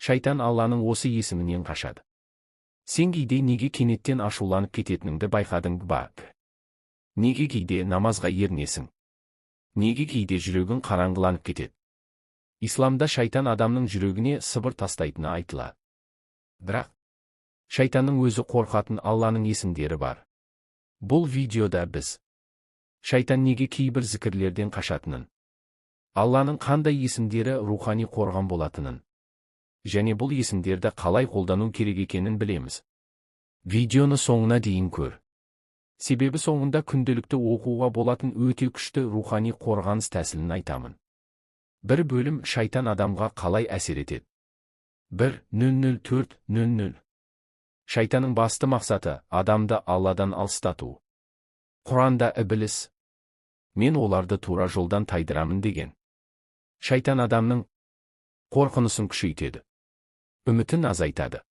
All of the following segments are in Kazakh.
Шайтан Алланың осы есімінен қашады. Сен кейде неге кенеттен ашуланып кететініңді байқадың ба? Неге кейде намазға ерінесің? Неге кейде жүрегің қараңғыланып кетеді? Исламда шайтан адамның жүрегіне сыбыр тастайтыны айтылады. Бірақ шайтанның өзі қорқатын Алланың есімдері бар. Бұл видеода біз шайтан неге кейбір зікірлерден қашатынын, Алланың қандай есімдері рухани қорған болатынын және бұл есімдерді қалай қолдану керек екенін білеміз. Видеоны соңына дейін көр. Себебі соңында күнделікті оқуға болатын өте күшті рухани қорғаныс тәсілін айтамын. Бір бөлім: шайтан адамға қалай әсер етеді? 1.004.00. Шайтанның басты мақсаты – адамды Алладан алыстату. Құранда ібіліс: «Мен оларды тура жолдан тайдырамын», – деген. Шайтан адамның қорқынысын күшейтеді, үмітін азайтады,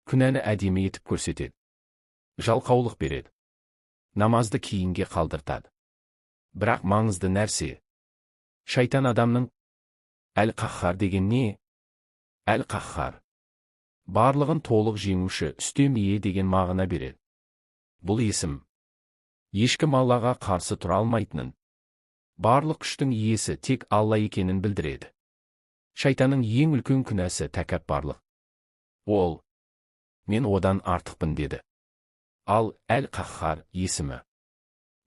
күнәні әдемі етіп көрсетеді, жалқаулық береді, намазды кейінге қалдыртады. Бірақ маңызды нәрсе: шайтан адамның... Әл-Қаһар деген не? Әл-Қаһар – барлығын толық жеңуші, үстем ие деген мағына береді. Бұл есім ешкім Аллаға қарсы тұра алмайтынын, барлық күштің иесі тек Алла екенін білдіреді. Шайтанның ең үлкен күнәсі – тәкаппарлық. Ол: «Мен одан артықпын», – деді. Ал Әл-Қаһар есімі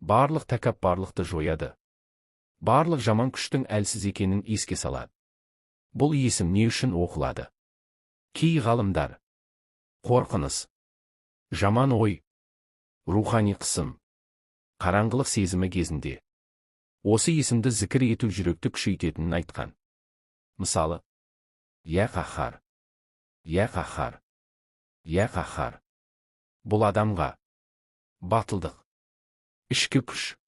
барлық тәкаппарлықты жояды, барлық жаман күштің әлсіз екенін еске салады. Бұл есім не үшін оқылады? Кей ғалымдар қорқыныс, жаман ой, рухани қысым, қараңғылық сезімі кезінде осы есімді зікір ету жүректі күшейтетінін айтқан. Мысалы, Я Қаһар, Я Қаһар, Я Қаһар. Бұл адамға батылдық, ішкі күш,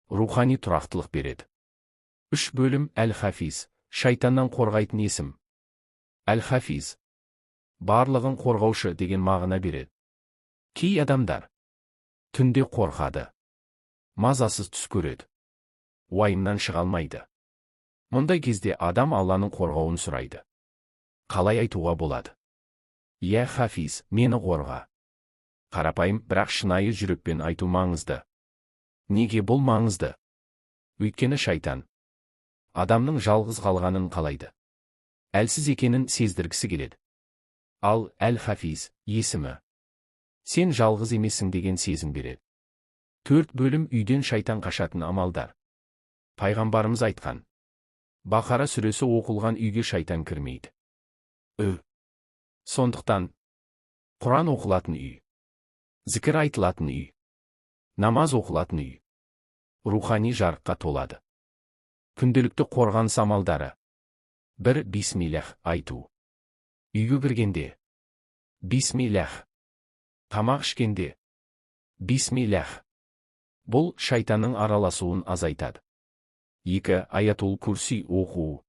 рухани тұрақтылық береді. Үш бөлім: Әл-Хафиз, шайтаннан қорғайтын есім. Әл-Хафиз – барлығын қорғаушы деген мағына береді. Кей адамдар түнде қорқады, мазасыз түс көреді, уайымнан шыға алмайды. Мұндай кезде адам Алланың қорғауын сұрайды. Қалай айтуға болады? Я Хафиз, мені қорға. Қарапайым, бірақ шынайы жүрекпен айту маңызды. Неге бұл маңызды? Өйткені шайтан адамның жалғыз қалғанын қалайды, әлсіз екенін сездіргісі келеді. Ал Әл-Хафиз есімі сен жалғыз емессің деген сезім береді. Төрт бөлім: үйден шайтан қашатын амалдар. Пайғамбарымыз айтқан: «Бақара сүресі оқылған үйге шайтан кірмейді». Сондықтан Құран оқылатын үй, зікір айтылатын үй, намаз оқылатын үй рухани жарыққа толады. Күнделікті қорғаныс амалдары. Бір, бисмиллах айту. Үйге кіргенде бисмиллах, тамақ ішкенде бисмиллах. Бұл шайтанның араласуын азайтады. Екі, аятул курси оқу.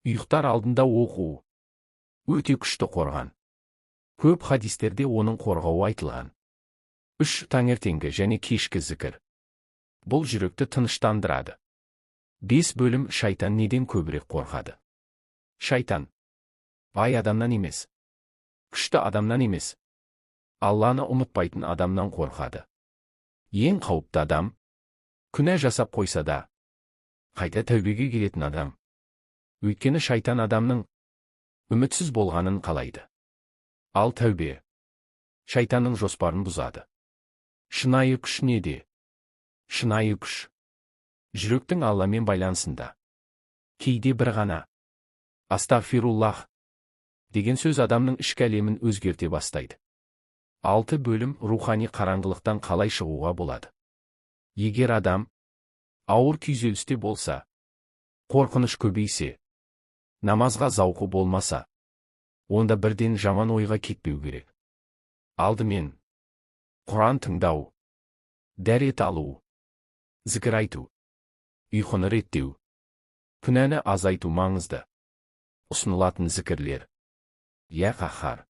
Ұйықтар алдында оқу өте күшті қорған. Көп хадистерде оның қорғауы айтылған. Үш, таңертеңгі және кешкі зікір. Бұл жүректі тыныштандырады. Бес бөлім: шайтан неден көбірек қорқады? Шайтан бай адамнан емес, күшті адамнан емес, Алланы ұмытпайтын адамнан қорқады. Ең қауіпті адам – күнә жасап қойса да, қайта тәубеге келетін адам. Өйткені шайтан адамның үмітсіз болғанын қалайды. Ал тәубе шайтанның жоспарын бұзады. Шынайы күш неде? Шынайы күш жүректің Алламен байланысында. Кейде бір ғана «астағфируллах» деген сөз адамның ішкі әлемін өзгерте бастайды. Алты бөлім: рухани қараңғылықтан қалай шығуға болады? Егер адам ауыр күйзелісте болса, қорқыныш көбейсе, намазға зауқы болмаса, онда бірден жаман ойға кетпеу керек. Алдымен Құран тыңдау, дәрет алу, зікір айту, ұйқыны реттеу, күнәні азайту маңызды. Ұсынылатын зікірлер: Я Қаһар,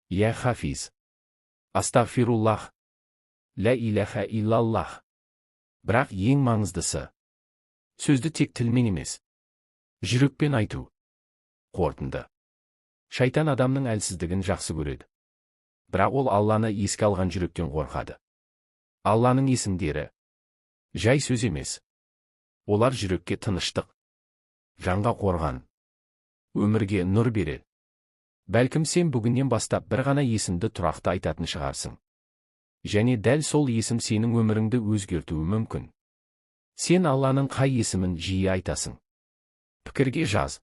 Я Хафиз, астағфируллах, лә иләһә иллаллах. Бірақ ең маңыздысы – сөзді тек тілмен емес, жүрекпен айту. Қорытынды. Шайтан адамның әлсіздігін жақсы көреді. Бірақ ол Алланы еске алған жүректен қорқады. Алланың есімдері жай сөз емес. Олар жүрекке тыныштық, жанға қорған, өмірге нұр береді. Бәлкім, сен бүгіннен бастап бір ғана есімді тұрақты айтатын шығарсың. Және дәл сол есім сенің өміріңді өзгертуі мүмкін. Сен Алланың қай есімін жиі айтасың? Пікірге жаз.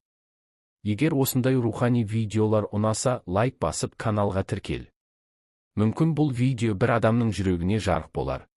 Егер осындай рухани видеолар ұнаса, лайк басып, каналға тіркел. Мүмкін, бұл видео бір адамның жүрегіне жарық болар.